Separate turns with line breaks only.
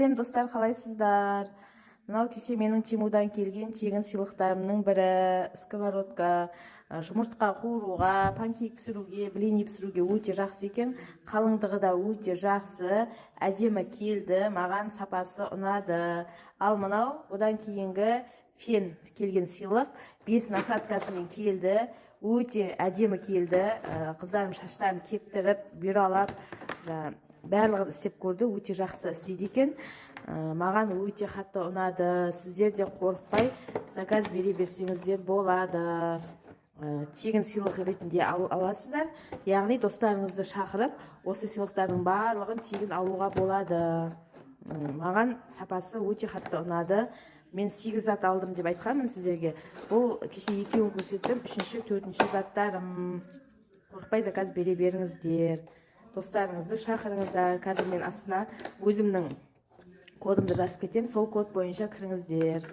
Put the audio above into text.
Сәлем, достар, қалайсыздар? Мынау кеше менің Темудан келген тегін сыйлықтарымның бірі — сковородка. Жұмыртқа қуыруға, панкейк пісіруге, блины пісіруге өте жақсы екен. Қалыңдығы да өте жақсы, әдемі келді, маған сапасы ұнады. Ал мынау одан кейінгі фен келген сыйлық, бес насадкасымен келді, өте әдемі келді. Қыздарым шаштарын кептіріп, бұйралап, жаңа барлығын істеп көрді, өте жақсы істейді екен. Маған өте қатты ұнады. Сіздер де қорықпай заказ бере берсеңіздер болады. Тегін сыйлық ретінде аласыздар, яғни достарыңызды шақырып, осы сыйлықтардың барлығын тегін алуға болады. Маған сапасы өте қатты ұнады. Мен сегіз зат алдым деп айтқанмын сіздерге. Бұл кеше екеуін көрсеттім, үшінші, төртінші заттарым. Қорықпай заказ бере беріңіздер, достарыңызды шақырыңыздар. Қазір мен астына өзімнің кодымды жазып кетемін, сол код бойынша кіріңіздер.